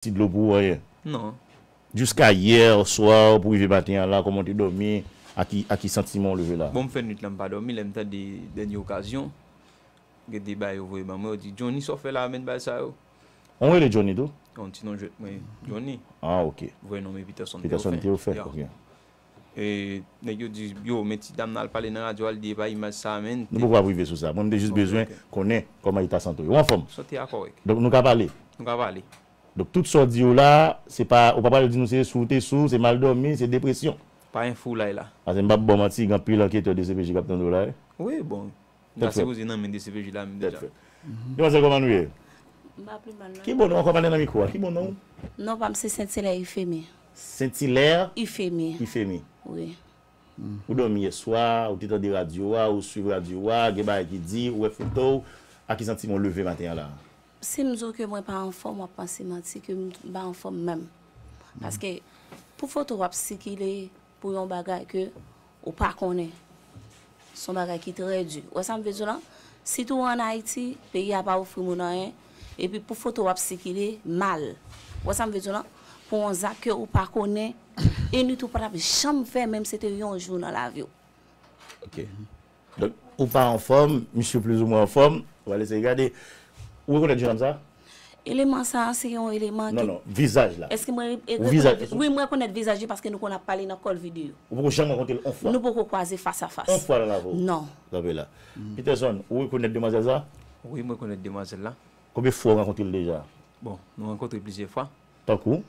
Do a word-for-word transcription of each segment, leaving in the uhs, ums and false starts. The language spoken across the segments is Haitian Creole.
ti dlo pou ou, anyen? Non. Jiska yè swa pou rive maten an la, kòman w te dòmi? A ki, a ki santiman w leve la? Bon, m fè nwit la, m pa dòmi, lè m tande Dènye Okazyon, gen de bagay yo voye ban mwen, yo di, "Johnny, sa w fè la, menm bagay sa yo?" Ou rele Johnny tou? Yon ti non jwèt mwen, Johnny. Ah, ok. Vrè non m Peterson Peterson Théophèle. Théophèle, ok. E nèg yo di, "Yo, men ti dam nan al pale nan radyo a, li di e pa imaj sa, menm." Nou poko ap rive sou sa. Mwen, m te jis bezwen konnen kòman eta sante w ye. Ou anfòm? Sante a kòrèk. Donk, nou ka pale? Nou ka pale. Donk, tout sa w di yo la, se pa, ou pa pral di nou se sou w te sou, se mal dòmi, se depresyon. Pa gen foulay la. Paske m p ap ba w manti, gen anpil anketè D C P J k ap tande w la, wi. Wi, bon. Tèt frèt. Sa sipoze nan men D C P J la menm deja. Tèt frèt. Demwazèl, kòman nou ye? M pa pi mal, non. Ki bon non, ankò pale nan mikwo a. Ki bon non? Non pa m se Saint Hilaire Ifemi. Saint Hilaire? Ifemi. Ifemi. Wi. Ou dòmi yè swa, ou te tande radyo a, ou swiv radyo a, gen bagay ki di, ou wè foto w, a ki santiman w leve maten an la? Si m di w ke mwen pa anfòm, w ap panse manti ke m pa anfòm menm. Paske pou foto w ap sikile pou yon bagay ke ou pa konnen, se yon bagay ki trè di. Ou wè sa m vle di w lan? Sitou ann Ayiti, peyi a pa ofri moun anyen, epi pou foto w ap sikile mal. Ou wè sa m vle di w lan? Pou yon zak ke ou pa konnen, e nit ou pa t ap janm fè, menm si se te yon jou nan lavi w. Ok. Donk, ou pa anfòm, misye plizoumwen anfòm, ou pral eseye gade. Ou rekonèt jennonm sa? Eleman sa a, se yon eleman ki... Non, non, vizaj la. Èske mwen re-, rekonèt vizaj li? Wi, mwen rekonèt vizaj li paske nou konn ap pale nan call video. Ou poko janm rankontre l on fwa? Nou poko kwaze fas a fas. On fwa nan lavi w? Non. Kanpe la. Peterson, ou rekonèt demwazèl sa? Wi, mwen rekonèt demwazèl la. Konbyen fwa ou rankontre l deja? Bon, nou rankontre plizyè fwa. Tankou?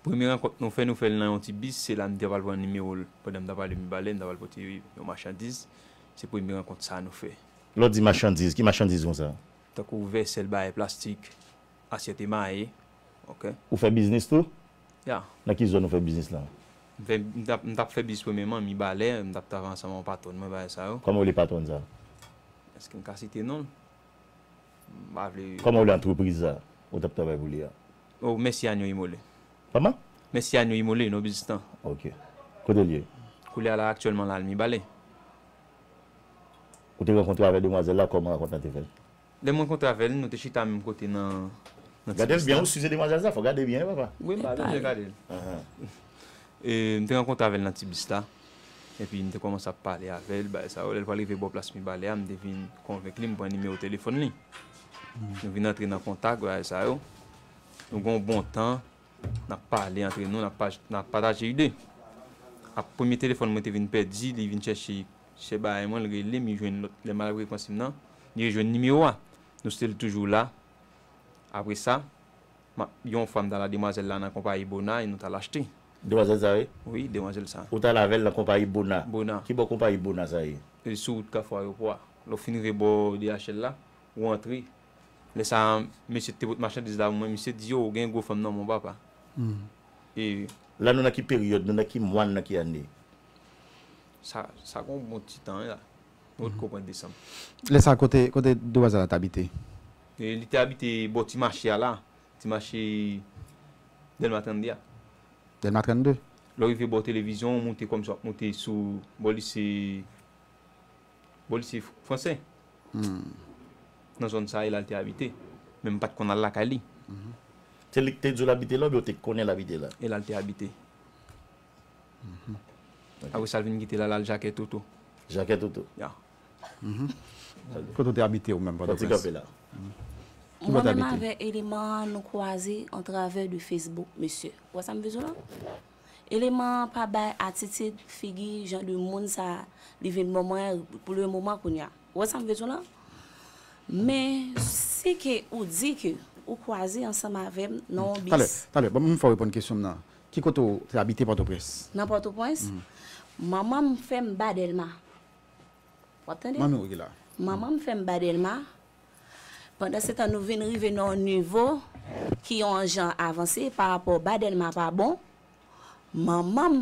Premye rankont nou fè, nou fè l nan yon ti bis, se la m te pral pran nimewo l pandan m t ap ale Mibalè, m t ap al pote yon machandiz. Se premye rankont sa a nou fè. Lè w di machandiz, ki machandiz konsa? Tankou vèsèl, bagay plastik, asyèt emaye, ok. Ou fè biznis tou? Ya. Nan ki zòn ou fè biznis la? M fè, m t ap, m t ap fè biznis premyèman, Mibalè, m t ap travay ansanm ak yon patwòn mwen, bagay sa yo. Kòman w rele patwòn sa? Èske m ka site non l? M pa vle. Kòman w rele antrepriz sa ou t ap travay pou li a? Oh, Mèsi Anyo Imole. Kòman? Mèsi Anyo Imole, non biznis lan. Ok. Kote l ye? Koulye a la, aktyèlman la, l Mibalè. Ou te rankontre avèk demwazèl la, kòman rankont lan te fèt? Lè m rankontre avè l, nou te chita menm kote nan, nan ti bis la. Gade l byen, ou si se demwazèl sa, fò gade byen, wi, papa. Wi, m pa bezwen gade l. Ahan. E, m te rankontre avè l nan ti bis la. Epi m te kòmanse ap pale avè l, bagay sa yo. Lè l pral rive bò plas Mibalè a, m te vin konvenk li, m pran nimewo telefòn li. Nou vin antre nan kontak, bagay sa yo. Nou gen yon bon tan, n ap pale antre nou, n ap pa-, n ap pataje ide. Ap premye telefòn mwen te vin pèdi, li vin chèche, chèche bagay mwen, l rele m, li jwenn lòt, lè m al repanse m nan, li rejwenn nimewo a. Nou still toujou la. Apre sa, Ma-, yon fwa m t al a demwazèl la nan konpayi Bona e nou t al achte. Demwazèl sa, wi? Wi, demwazèl sa. Ou t al avè l nan konpayi Bona? Bona. Ki bò konpayi Bona sa ye? E sou wout Kafou Ayewopò a. Lè w fin rive bò D H L la, ou antre. Lè sa a, mesye te pot machandiz la pou mwen, misye di, "Yo, ou gen gwo fanm nan men w, papa." E la, nou nan ki peryòd, nou nan ki mwa, nou nan ki ane? Sa, sa gen yon bon ti tan, wi, la. Nou potko pran desanm. Lè sa, kote, kote demwazèl la t abite? E li te abite bò ti mache a la. Ti mache Dèlma trannde a. Dèlma trannde? Lè w rive bò televizyon, w moute kòmsi w ap moute sou bò lise, bò lise fransè. Nan zòn sa a, e la l te abite. Men m pa t konn al lakay li. Se li k te di w l abite la oubyen w te konnen l abite la? E la l te abite. Apre sa, l vin kite l al, al Jakè Toto. Jakè Toto. Ya. Kote w te abite ou menm, Pòtoprens? Fè ti kanpe la. Mwen menm avè eleman an, nou kwaze antravè de Facebook, mesye. Ou wè sa m vle di w la? Eleman an pa bay atitid, figi, jan de moun sa, li vin ban mwen pou le moman kounye a. Ou wè sa m vle di w la? Men, si ke ou di ke ou kwaze ansanm avè m nan yon bis. Talè, talè, ban m fè w reponn kesyon m nan. Ki kote w te abite Pòtoprens? Nan Pòtoprens, manman m fè m ba Dèlma. W ap tande? Manmi w ki la. Manman m fè m ba Dèlma. Pandan se tan, nou vin rive nan yon nivo ki yon jan avanse pa rapò ba Dèlma pa bon. Manman m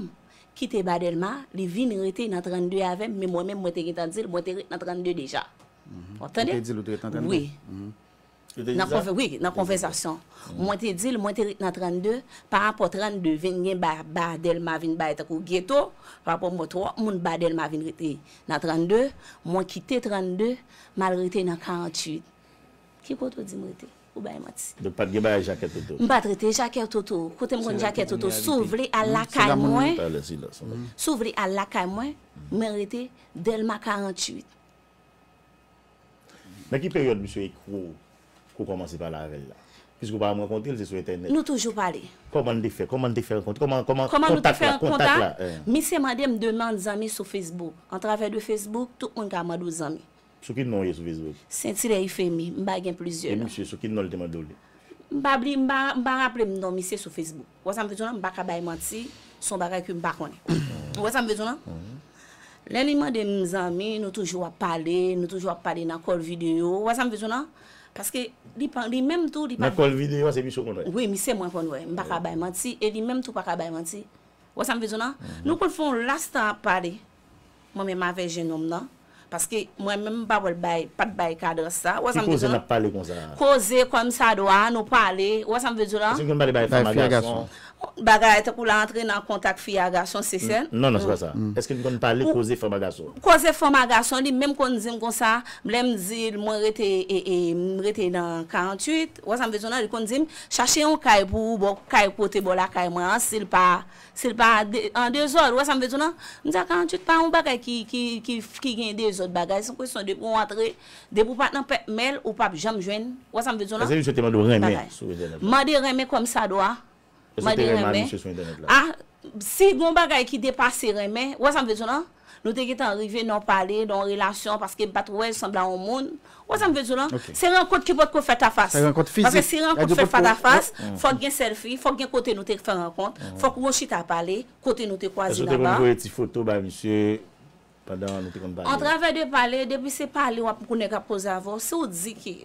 kite ba Dèlma, li vin rete nan trannde avè m, men mwen menm, mwen te gentan di l, mwen te ret nan trannde deja. W ap tande? Ou te di l ou te ret nan trannde? Wi. Nan konvè-, wi, nan konvèsasyon. Mwen te di l, mwen te ret nan trannde, pa rapò trannde vin gen ba, ba Dèlma vin bay tankou geto, pa rapò mwen twòp moun ba Dèlma vin rete nan trannde, mwen kite trannde, m al rete nan karanntuit. Ki kote w di m rete? Ou bay manti. Donk pa t gen bagay Jakè Toto? M pa t rete Jakè Toto. Kote m konn Jakè Toto? Si w vle al lakay mwen, si w vle al lakay mwen, mwen rete Dèlma karanntuit. Nan ki peryòd misye ekri w, ke w kòmanse pale avè l la? Piske w pa janm rankontre l, se sou entènèt. Nou toujou pale. Kòman n te fè? Kòman n te fè rankontre? Kòman, kòman kontak la, kontak la? Misye mande m de m zanmi sou Facebook. Antravè de Facebook, tout moun ka mande w zanmi. Sou ki non w ye sou Facebook? Sentilè Ifemi, m pa gen plizyè non. E misye, sou ki non l te mande w li? M pa bliye, m pa, m pa raple m non misye sou Facebook. Ou wè sa m vle di w lan? M pa ka bay manti, se yon bagay ke m pa konnen. Ou wè sa m vle di w lan? Lè li mande m zanmi, nou toujou ap pale, nou toujou ap pale nan call videyo. Ou wè sa m vle di w lan? Paske li pa, li menm tou, li pa. Nan call videyo a, se misye w konn wè? Wi, misye mwen konn wè. M pa ka bay manti, e li menm tou pa ka bay manti. Ou wè sa m vle di w lan? Nou konn fè yon las tan ap pale. Mwen menm avè jennonm nan. Paske mwen menm m pa wè l bay, pa t bay kadans sa. Ou wè sa m vle di w lan? Ki koze n ap pale konsa a? Koze kòm sa dwa, nou pale. Ou wè sa m vle di w lan? Èske n konn pale bay fanm a gason? Bagay tankou l antre nan kontak fi a gason, se sèl. Non, non, se pa sa. Èske n konn pale koze fanm a gason? Koze fanm a gason, li menm konn di m konsa, lè m di l mwen rete, e, e, m rete nan karanntuit, ou wè sa m vle di w lan, li konn di m, chache yon kay pou ou, bò, kay kote bò lakay mwen an, si l pa, si l pa de, an dezòd, ou wè sa m vle di w lan? M di a karanntuit pa yon bagay ki, ki, ki, ki gen dezòd bagay, se yon kesyon depi w antre, depi w pa t nan pèp mèl, ou p ap janm jwenn, ou wè sa m vle di w lan? Èske misye te mande w renmen sou entènèt la? Mande renmen kòm sa dwa. Èske w te renmen a misye sou entènèt la? Ah, si gon bagay ki depase renmen, ou wè sa m vle di w lan? Nou te gentan rive nan yon pale, nan yon relasyon, paske m pa t wè l sanble a yon moun. Ou wè sa m vle di w lan? Se rankont ki potko fèt a fas. Se rankont fizik. Paske si rankont fèt fas a fas, fòk gen sèlfi, fòk gen kote nou te fè rankont, fòk nou chita pale, kote nou te kwaze nan ba. Èske w te konn voye ti foto bay misye pandan nou te konn pale? Antravè de pale, depi se pale w ap, pou nèg ap koze avè w, si w di ke